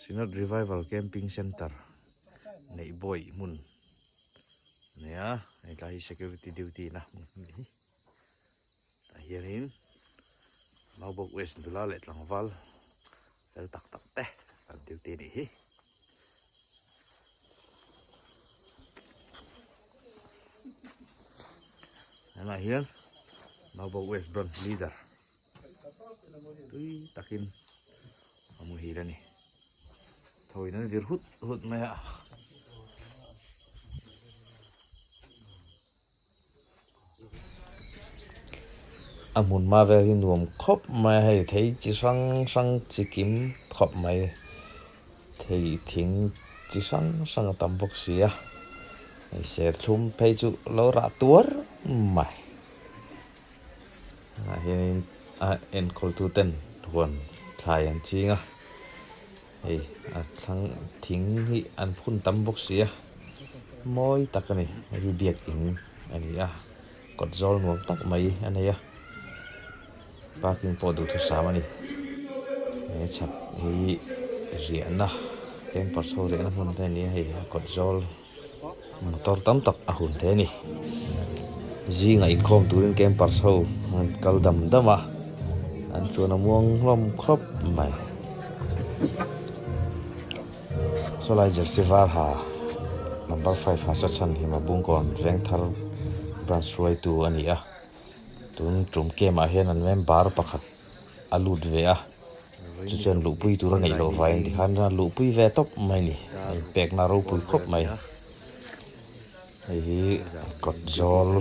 Synod Revival Camping Centre neih bawih hmun a ni a, hetlai hi security duty na hmun a ni hi. Tah hianin Maubawk West nula leh tlangval fel tak tak te an duty a nih hi. Helaiah hian Maubawk West Branch Leader tui takin a muhil a ni. Thawiin an vir hut hut mai a. A hmun hma vel hi nuam khawp mai a hei thei chi hrang hrang chi kim khawp mai thei thing chi hrang hrang a tam bawk si a hei serthlum phei chu lo rah tuar mai ah hianin a enkawl tu ten huan thlai an ching a hei a thlang thing hi an phun tam bawk si a mawi tak a ni hei hi biakin a ni a kawt zawl nuam tak mai a nei a parking pawh duhthusam a ni he chhak hi riahna campers ho riahna hmun te a ni a hei a kawt zawl motor tam tak a hun thei a ni zingah inkhawm turin campers ho an kal dam dam a an chuan a muang hlawm khawp mai sawlai jersey var ha number five ha saw chhan hi Mabungkawn Vengthar branch hruaitu a ni a tun tum camp ah hian an member pakhat a lut ve a chu chuan luhpui tur a neih loh vaiin tikhan a luhpui ve tawp mai a ni a inpekna ropui khawp mai hei hi kawt zawl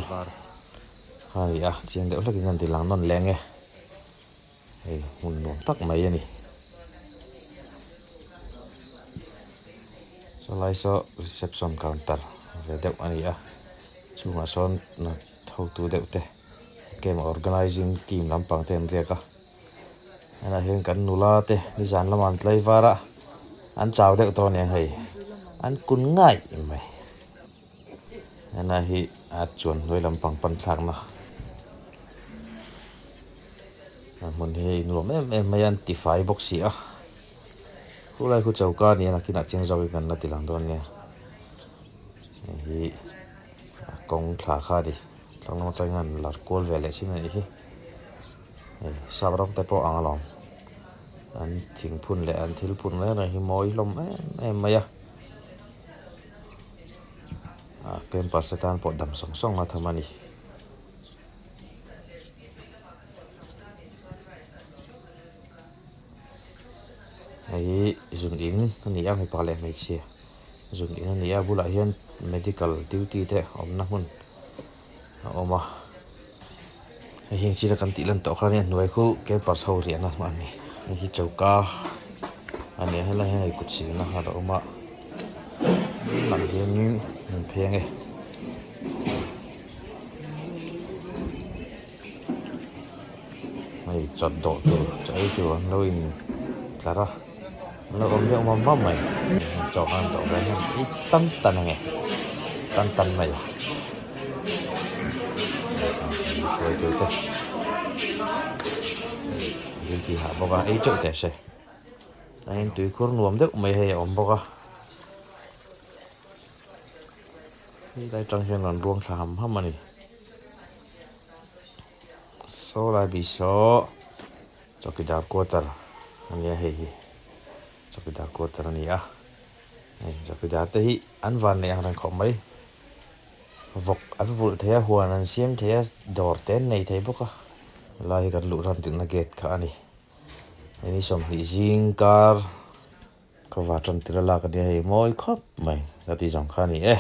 a ni a chiang deuh hlekin an ti lang nawn leng e hei hmun nuam tak mai a ni sawlai saw reception counter ve deuh a ni a chungah sawn hotu deuh te. Camp organizing team lampang te an riak a helaiah hian kan nula te nizan lamah an tlai var a an chau deuh tawh aniang hei an kun ngaih mai helai hi a chuan hnuai lampang pan thlakna a hmun hi hei nuam em em mai a an tifai bawk si a khulai khu choka a ni a nakinah chiang zawkin kan la ti lang dawn nia hei hi a kawng thla kha a ni. Tlanglam atangin an lar kual ve leh thin a nih hi hei sap ram te pawh ang alawm an thingphun leh an thil phun reng reng hi mawi hlawm em em mai a ah campus te tan pawh dam sawng sawng a tham a ni. Hei hi zun in a ni a mipa leh hmeichhia zun in a ni a bulah hian medical duty te awmna hmun a awm a hei hi engchila kan tih lan tawh khan a hnuai khu campus ho riahna a ni hei hi choka a ni a helai hian hei kut silna a lo awm a lang hianin an pheng e. Hei chawt dawh tur chaw ei tur an lo in tlar a an lo awm deuh mam mam mai chaw khan dawh ve hian ei tan tan ange tan tan mai hruai tur te duty hah bawk a ei teuh teh se a in tuikhur nuam deuh mai hei a awm bawk a helai tang hian an ruang thla ham ham a ni. Saw lai bih saw chowkidar quarter a nia hei hi chowkidar quarter a ni a hei chowkidar te hi an van neih ang reng khawp mai vawk an vulh thei a huan an siam thei a dawr te an nei thei bawk a helai hi kan luh ran tirhna gate kha a ni hei ni 20 zing kar ka va tan tir a lak a nia hei mawi khawp mai ka tih zawng kha a ni e.